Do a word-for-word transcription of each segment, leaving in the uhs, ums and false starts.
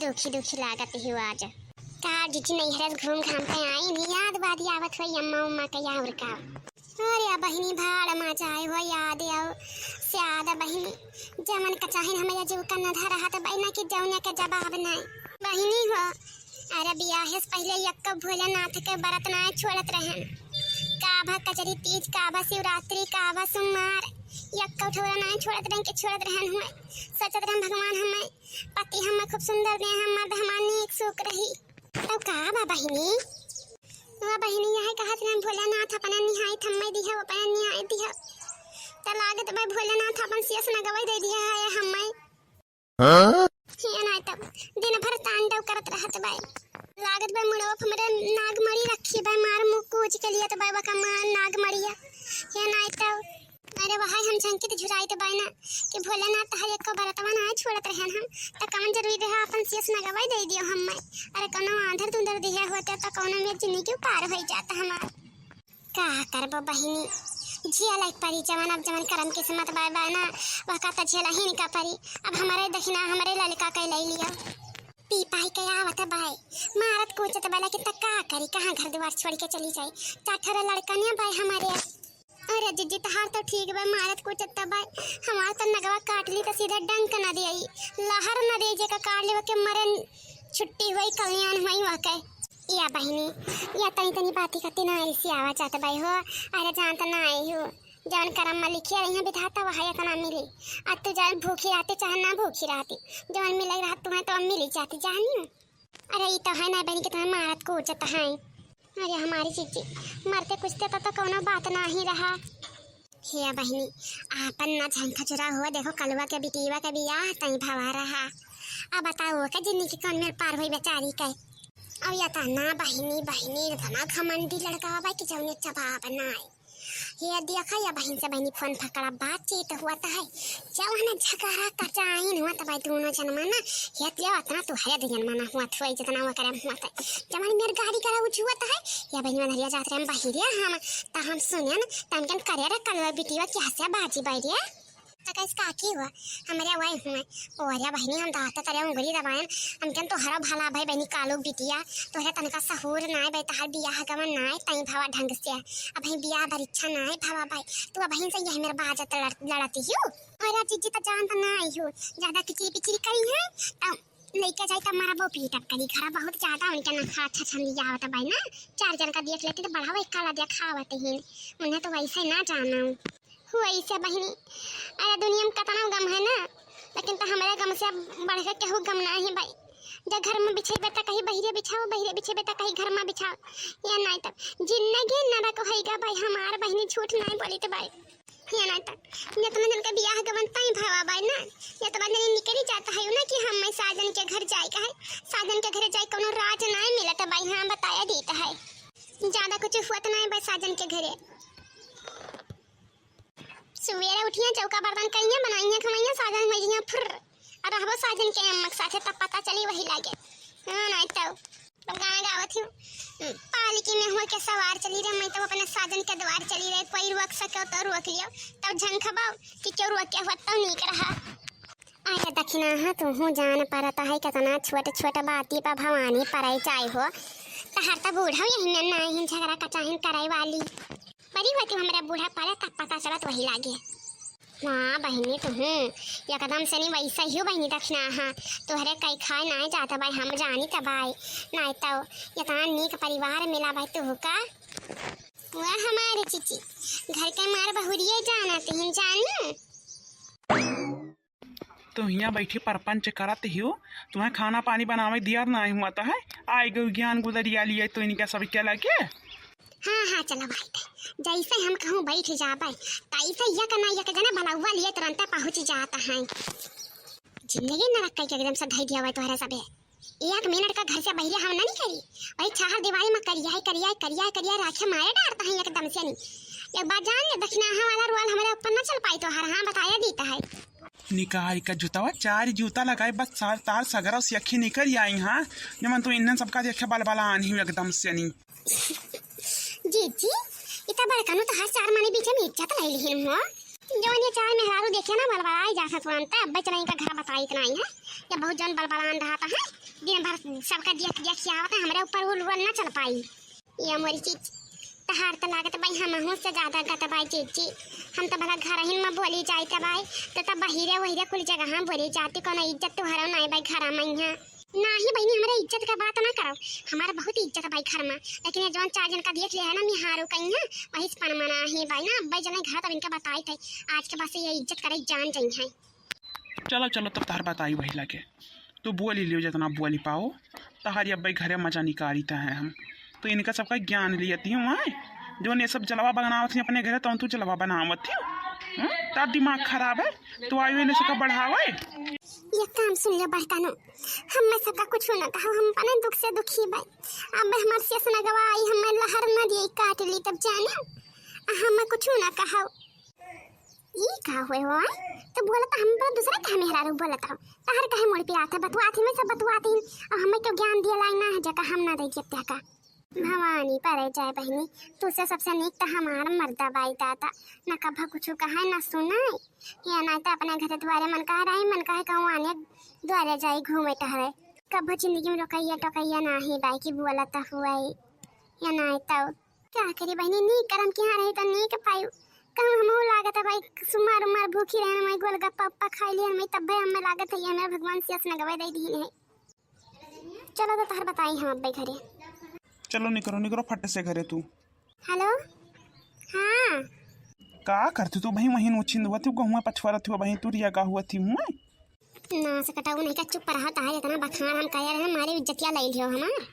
दुखी दुखी लागत ही आज। का जीजी नैहर से घूम घाम के आई, याद वाद आवत होई अम्मा उम्मा के या और का? अरे बहिनी, भाड़ मा जाए हो याद आओ स्याद बहिनी, जवन का चाहे हमारे जो का न धरा हाथ बहिना की जौनिया के जवाब नहीं बहिनी हो। अरे बियाहे से पहिले यक्को भोलेनाथ के बरत ना छोड़त रहन। का भा कजरी तीज, का भा शिवरात्रि, का भा सोमवार, यक्को ठोरा ना छोड़त रहन के छोड़त रहन हुए। सोचत रहन भगवान हमें पति हमें खूब सुंदर दे, हम मर्द हमार नीक सुख रही। तब का बा बहिनी? वा बहिनी, यह कहत रहन भोलेनाथ अपने निहाई थम्मे दिहे, अपने निहाई दिहे। त लागत बा भोलेनाथ अपन शेष नगवई दे दिहे है हमें। हाँ? हिया नाई तब दिन भर तांडव करत रहत बाय। लागत बाय मुड़वा पे हमरे नागमणि रखी बाय, मार मुँह कूच के लिए त बाय बका मार नागमणिया। हिया नाई तब, अरे वहाय हम झंकित झुराइत बाय ना कि भोलेनाथ तहार एको बरतवा ना छोड़त रहन हम, त कवन जरूरी रहा अपन शेष नगवाई दे दियो हम्मे। अरे कौनो आंधर धुंधर दिहे होते त कौनो में जिंदगी पार होई जात हमार। का करबो बहिनी, झिया लायक परी जवन, अब जवन करम किस्मत बाय बाय ना, वह का त झेला ही निका परी। अब हमारे दखिना हमरे ललका के ले लियो। पी पाई के आवत बाय, मारत कूचत बाय, लेकिन त का करी, कहाँ घर द्वार छोड़ के चली जाई। चार ठोरे लड़कनिया बाय हमारे। अरे जीजी, तहार त ठीक बाय, मारत कूचत त बाय, हमार त नगवा काट ली त सीधा डंक न देई, लहर न देई, जेका काट लेवा के मरे छुट्टी होई, कल्याण होई वह के। या बहिनी, या तनी तनी बाती खातिर ना ऐसी आवा जात बाय हो। अरे जानत ना आई हो, जवन करम में लिखिया रही है विधाता वह इतना मिली। अब तू जान भूखी रहती चाहे ना भूखी रहती, जवन मिले रहत तुम्हें तो मिली जाती जानियो। अरे ई तो है ना बहिनी, कितना मारत कूचत है। अरे हमारी जीजी, मरते कुचते तो, तो कौनो बात ना ही रहा। हे बहिनी, आपन ना झंखा चुरा हुआ, देखो कलुआ के बिटिया के बियाह तई भवा रहा। अब बताओ के जिंदगी कौन मेर पार हुई बेचारी के। अब या ता ना बहिनी, बहिनी इतना घमंडी लड़का बा कि जौने जवाब ना आए। हे देखा या बहिन से बहिनी फोन पकड़ा, बातचीत हुआ त है, जवन झगड़ा कचाइन हुआ त भाई दोनों जनमा ना, हे दिया उतना तुहरे दो जनमा ना हुआ थोई जितना वो करे हुआ त, जवन मेर गाड़ी करा उठ हुआ त है, या बहिनी मधरिया जात रहे हम बहिरिया हम, त हम सुने न, त हमकन करे रे कलवा बिटिया क्या से बाजी बैरिया। त कइस काकी हुआ, हमरे वही हुए। ओरिया बहिनी हम दाँत तरे उंगली दबाएन, हमकन तोहरा भला भाई बहिनी कालू बिटिया, तोहरे तनका सहूर नाय बे, तहार बियाह गवन नाय तई भवा ढंग से। अबहीं बियाह परीक्षा नाय भवा भाई, तू अबहीं से यही मेरे बाजत लड़-, लड़ती हूँ। ओरिया जीजी त जानत ना आई हूँ, ज्यादा किचिरी पिचिरी करी है, त लइका जाई त मारा बो पीटब करी, घरा बहुत ज्यादा उनके नखरा अच्छा छंदी आवत बाई ना, चार जन का देख लेती त बढ़ावा काला देखावत ही, उन्हें तो वैसे ना जाना। हुआ इसे बहिनी, अरे दुनिया में कतना गम है ना, लेकिन त हमारे गम से बढ़ के केहू गम ना है भाई। जब घर में बिछेबे त कहीं बहिरे बिछाओ, बहिरे बिछेबे त कहीं घर में बिछाओ। ये नाई तब जिंदगी नरक होइगा भाई हमार बहिनी, झूठ नाई बोली त भाई। ये नाई तब जितना जन का बियाह गवन ताई भवा भाई ना, ये तो बंदनी निकली जाता है ना कि हम मैं साजन के घर जाए का है, साजन के घर जाए कोनो राज नाई मिलत भाई। हाँ बताया देता है, ज्यादा कुछ हुआ तो नाई भाई साजन के घरे। सुबेरे उठिया, चौका बर्तन कइया, बनाइया, खमइया, साजन मइया, फुर्र। और रहबो साजन के अम्मक साथे, तब पता चली वही लागे। हाँ, नाई तब। तब गाना गावत हूँ। पालकी में होके सवार चली रे, मैं तब अपने साजन के द्वार चली रे, कोई रोक सके तो रोक लियो, तब झंखबो कि क्यों रोके हुआ तब नीक रहा। अरे दखिना, हाँ, तुहूँ जान परत है, कितना छोट छोट बाती पर भवानी परै जाए हो। तहार त बूढ़ा यही में नाहीं झगड़ा कचाहिन करे वाली। परी होती हमरा बूढ़ा परे तब पता चलत वही लागे। हाँ बहिनी, तुहूँ एकदम से नहीं वैसा ही हो बहिनी दखिना, हाँ, तोहरे कई खाए नाहीं जात भाई, हम जानी त भाई, नाहीं तो इतना नीक परिवार मिला भाई तुहू का। वह हमारे चिची, घर के मार बहुरिये जाना तिहिन जानू। तो हियाँ बैठी परपंच करत हियो, तुम्हें खाना पानी बनावे दिया नाहीं हुआ त है, आइ गई ज्ञान गुदरिया लिए तो इनका सब क्या लगे। हाँ, हाँ, चलो भाई, जैसे हम कहूँ बैठ जाबे, तैसे यक ना यक जना बलौवा लिए तुरंते पहुँच जात है। जिंदगी नरक कई के एकदम से धई दिया हुआ तोहरे सबे। एक मिनट का घर से बहिरे हम ना निकली, वही चार दीवारी में करिया है, करिया है, करिया है, करिया है, राखे मारे डारता है एकदम से नहीं। एक बात जान ले, दखिनाहा वाला रोल हमारे ऊपर ना चल पाई तोहर, हाँ, बताया दीता है। निकाल का जूतावा, चार जूता लगाए, बस सार तार सगरा से अखी निकल आई, हाँ, जमन तू इन्हन सबका देखे बलबला आनी हूँ एकदम से नहीं। जीजी, इतना बड़का नु तोहार चार माने बीच में इज्जत ले लिहिन हो। जवन ये चार मेहरारू देखे ना बलबलाई जात है तुरंत, अब चला इनका घर बताई इतना ही है। या बहुत जन बलबलान रहा था, हैं? दिन भर सबका देख देख के आवत है, हमरे ऊपर उल उल ना चल पाई। ये मोरी चीज, तहार त लागत बाई हमहू से ज्यादा गत बाई जीजी। हम त भला घर ही में बोली जाइत बाई, त त बहिरे वहिरे कुल जगह बोली जाती, कोनो इज्जत तुहरो नाई बाई घर में यहाँ। नाही बहिनी, हमरे इज्जत का बात ना करो, हमार बहुत इज्जत बाई घर में, लेकिन ये जौन चार जन का देख लिया है ना मिहारू कहीं, वही से पन मना ही बाई ना, अब्बे जने घर तब इनका बताई थे, आज के बाद से ये इज्जत करे जान जाई है। चलो, चलो, तब तहर बताई वही लगे। तू बोली लियो, जितना बोली पाओ। तहारी अब्बे घरे मजा निकाली त है हम। तो इनका सबका ज्ञान लियती हूँ, आए? जौन ये सब जलवा बनावत ही अपने घरे, तौन तू जलवा बनावत ही। हम्म? तार दिमाग खराब है, तू आयु इन्हें सबका बढ़ावे। ये काम सुन लो बड़कानो, हमें सबका कुछ ना कहो, हम अपने दुख से दुखी बाई। अब हमार शेष नगवा आई, हमें लहर न दिए काट ली तब जाने, आ हमें कुछ ना कहो। ई का हुए हो, आय? तो बोलत हम पर दूसरा का मेहरारू बोलत हो। तहर काहे मुड़ पे आत है, बतुआत ही में सब बतुआत ही। और हमें क्यों ज्ञान दिया लाई ना है, जका हम ना दे जब का। भवानी परे जाए बहिनी, तू से सबसे नीक त हमार मर्दा बाई दादा। न कभा कुछ कहे, न सुनाए। या ना त अपने घर द्वारे मन कह रही, मन कहे कहूँ आने द्वारे जाई घूमे टहरे। कभो जिंदगी में रोकैया टोकैया ना ही बाई की बोलत हुए। या ना तो का करी बहिनी, नीक करम के यहाँ रही तो नीक पायु। कहूँ हमहू लागत है भाई, सुमार उमार भूखी रहन, मैं गोलगप्पा उप्पा खाई लिहन, मैं तब भाई हमें लागत है ये हमें भगवान से असना गवाई दे दी है। चलो तो तहर बताई हम अब्बे घरे। चलो निकरो, निकरो फट से घरे तू। हेलो, हाँ। का करती तू भाई, वहीं नोचिंद हुआ थी, गहुआ पछवारा थी, वहीं तू रिया का हुआ थी हुआ। ना से कटाऊ नहीं का, चुप रहा, ताहे इतना बखान हम कहे रहे, हमारी इज्जतिया ले लियो हमार।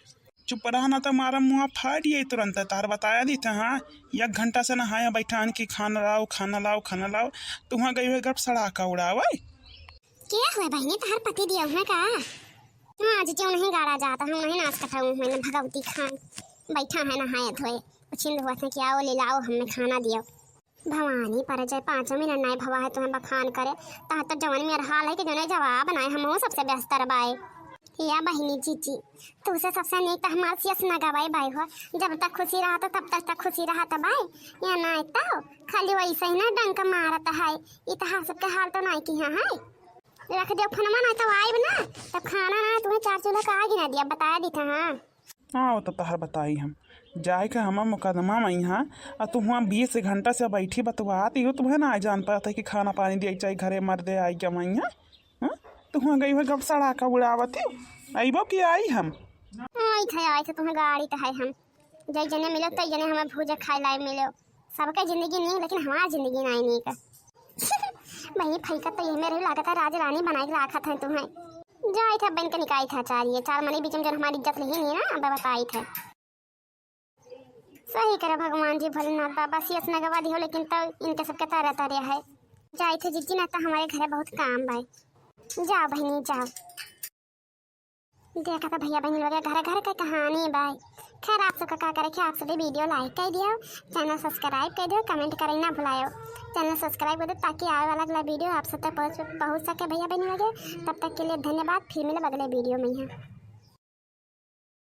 चुप रहा ना तो मारा मुँह फाड़ ये तुरंत, तार बताया दी था, हाँ, एक घंटा से नहाया बैठा आन की खाना लाओ, खाना लाओ, खाना लाओ, तुहाँ गई हुए गप सड़ाका उड़ावे। के हुए बहिनी, तहार पति दिया हुए का? हाँ, आज क्यों नहीं गाड़ा जाता, हम नहीं नाश कटाऊ हुए ना भगवती खान, बैठा है नहाए धोए, उछिंद हुआ था कि आओ ले लाओ, हमें खाना दियो। भवानी पर जाए, पाँचों मिनट नाई भवा है तुम्हें बखान करे, तहार तो जवन मेर हाल है कि जने जवाब नाई, हमहू सबसे बेहतर बाए। या बहिनी जीजी, तू से सबसे नीक तो हमार सियस न गवाई बाई हो, जब तक खुशी रहा तो तब तक, तक खुशी रहा तो बाई, या नाई तो खाली वैसे ही ना डंक मारत है। इतिहास सबके हाल तो नाई किहा है। रख दियो फोनमा, नाई तो आइब ना, तब खाना ना तुम्हें चार चूल्हा का आग ना दिया, बताया दी था। हाँ। हाँ, वो तो तहर बताई हम। जाए के हमार मुकदमा में यहाँ, आ तू हुआं बीस घंटा से बैठी बतवात, यो तुम्हें ना जान पाता है कि खाना पानी दिया चाहे घरे मर्दे आई क्या मैं यहाँ? हाँ? तू हुआं गई हो गप सड़ाका उड़ावत ही, अइबो कि आई हम? आई थे, आई थे, तुम्हें गाड़ी तो है हम। जय जने मिलो, तय जने हमें भूजा खाए लाए मिलो। सबके जिंदगी नीक, लेकिन हमार जिंदगी नाई नीक। बहिनी फैकत तो यही में रही, लागत है राज रानी बनाए के राखत है तुम्हें। जाए थे बन के निकाई था चार, ये चार मनी बीच में जो हमारी इज्जत नहीं है ना, अब बताई थे। सही करे भगवान जी भोलेनाथ बाबा, सियस नगवा दिहो, लेकिन तब इनके सबके तारे तारे है। जाए थे जीजी, ना तो हमारे घरे बहुत काम बाय। जाओ बहिनी, जाओ। देखा था भैया बहनी लोग, घर घर के कहानी बाय। खैर, आप सबका का करे कि आप सभी video like कर दियो, channel subscribe कर दियो, comment करे ना भुलायो। Channel subscribe कर दो ताकि आवे वाला अगला video आप सब तक पहुँच, पहुँच सके भैया बहनी लोग। तब तक के लिए धन्यवाद, फिर मिलब अगले video में यहाँ।